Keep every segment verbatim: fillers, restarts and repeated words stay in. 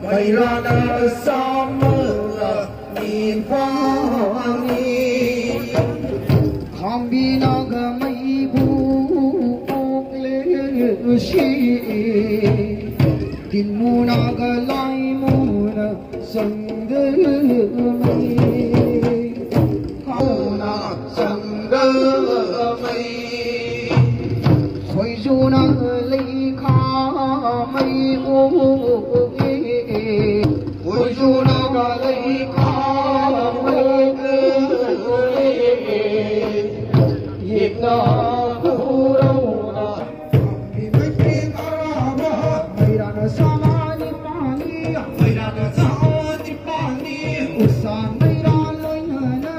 ꯃꯩꯔꯥꯅ ꯆꯥꯝꯃꯒ ꯅꯤꯄꯥꯜꯅꯤ꯫ ꯈꯥꯝꯕꯤꯅꯒ ꯃꯩꯕꯨ ꯑꯣꯛꯂꯦ ꯁꯤ꯫ ꯇꯤꯟꯃꯨꯅꯒ ꯂꯥꯏꯃꯨꯅ ꯆꯪꯗꯃꯩ꯫ ꯀꯥꯎꯅ ꯆꯪꯗꯃꯩ꯫ ꯈꯣꯏꯖꯨꯅ ꯂꯩꯈꯥ ꯃꯩ ꯑꯣꯛꯑꯦ꯫ ꯈꯣꯏꯖꯨꯅꯒ ꯂꯩꯈꯥ ꯃꯩ ꯑꯣꯛꯑꯦ꯫ ꯌꯦꯛꯅ ꯈꯨꯔꯧꯅ ꯃꯩꯔꯥꯅ ꯆꯥꯝꯃ ꯅꯤꯄꯥꯜꯅꯤ꯫ ꯃꯩꯔꯥꯅ ꯆꯥꯝꯃ ꯅꯤꯄꯥꯜꯅꯤ꯫ ꯎꯁꯥ ꯃꯩꯔꯥ ꯂꯣꯏꯅꯅ꯫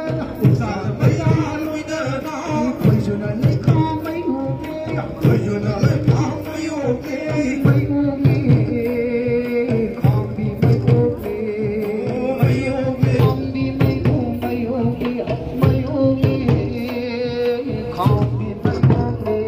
ꯎꯁꯥ ꯃꯩꯔꯥ ꯂꯣꯏꯅꯅ꯫ ꯈꯣꯏꯖꯨꯅ ꯂꯩꯈꯥ ꯃꯩ ꯑꯣꯛꯀꯦ꯫ ꯈꯣꯏꯖꯨꯅ ꯂꯩꯈꯥ ꯃꯩ ꯑꯣꯛꯀꯦ꯫ ꯃꯩ ꯑꯣꯛꯀꯦ꯫ ꯈꯥꯝꯕꯤ ꯃꯩ ꯑꯣꯛꯀꯦ꯫ ꯃꯩ ꯑꯣꯛꯀꯦ꯫ ꯈꯥꯝꯕꯤ ꯃꯩ ꯑꯣꯛ-, ꯃꯩ ꯑꯣꯛꯀꯦ꯫ ꯃꯩ ꯑꯣꯛꯀꯦ꯫ ꯈꯥꯝꯕꯤ ꯃꯩ ꯑꯣꯛꯀꯦ꯫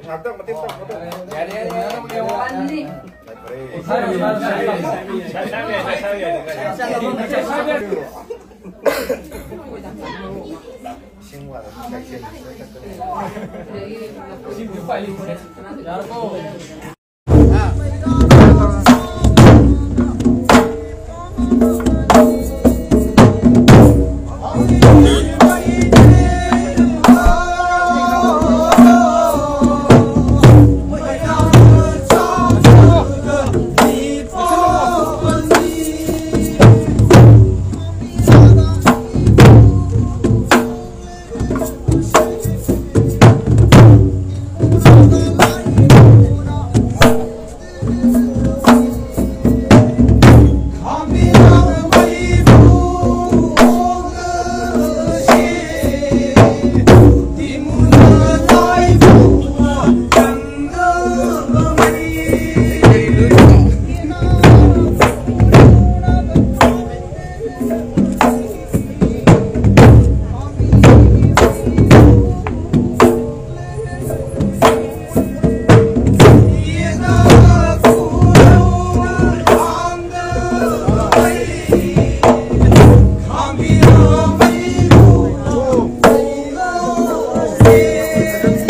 ꯉꯥꯛꯇꯪ ꯃꯇꯦꯛ ꯄꯥꯡꯊꯣꯛꯑꯣ꯫ ꯌꯥꯔꯦ, ꯌꯥꯔꯦ, ꯌꯥꯔꯦ, ꯌꯥꯔꯦ꯫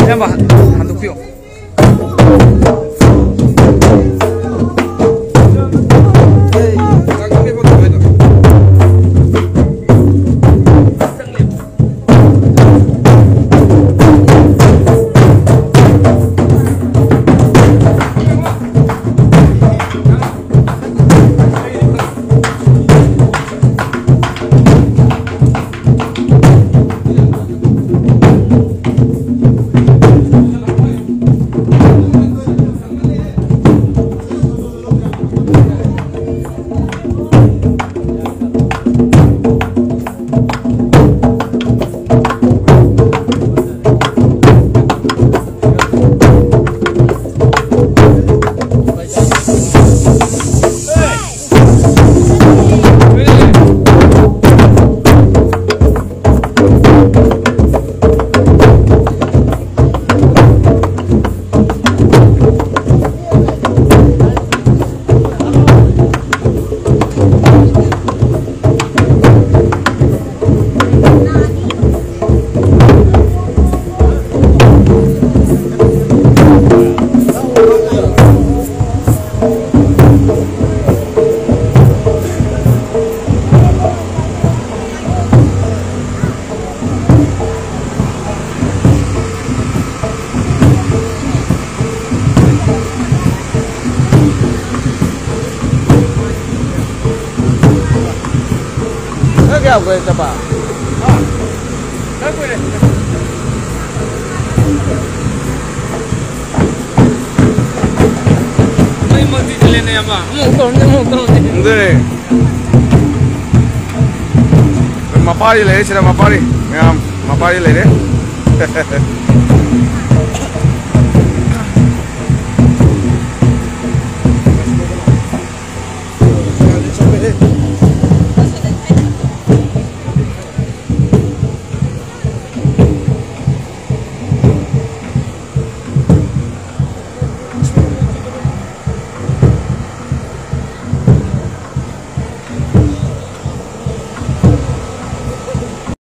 ꯏꯌꯥꯝꯕ, ꯍꯟꯗꯣꯛꯄꯤꯌꯣ꯫ ꯅꯪ ꯀꯌꯥꯝ ꯀꯨꯏꯔꯦ ꯆꯠꯄ? ꯍꯥ? ꯅꯪ ꯀꯨꯏꯔꯦ꯫ ꯃꯩꯃꯛꯇꯤ ꯆꯤꯜꯂꯦꯅꯦ, ꯑꯃ꯫ ꯑꯃꯨꯛ ꯇꯧꯔꯅꯤ, ꯑꯃꯨꯛ ꯇꯧꯔꯅꯤ꯫ ꯑꯗꯨꯅꯦ꯫ ꯃꯄꯥꯔꯤ ꯂꯩꯔꯦ ꯁꯤꯗ, ꯃꯄꯥꯔꯤ꯫ ꯃꯌꯥꯝ ꯃꯄꯥꯔꯤ ꯂꯩꯔꯦ꯫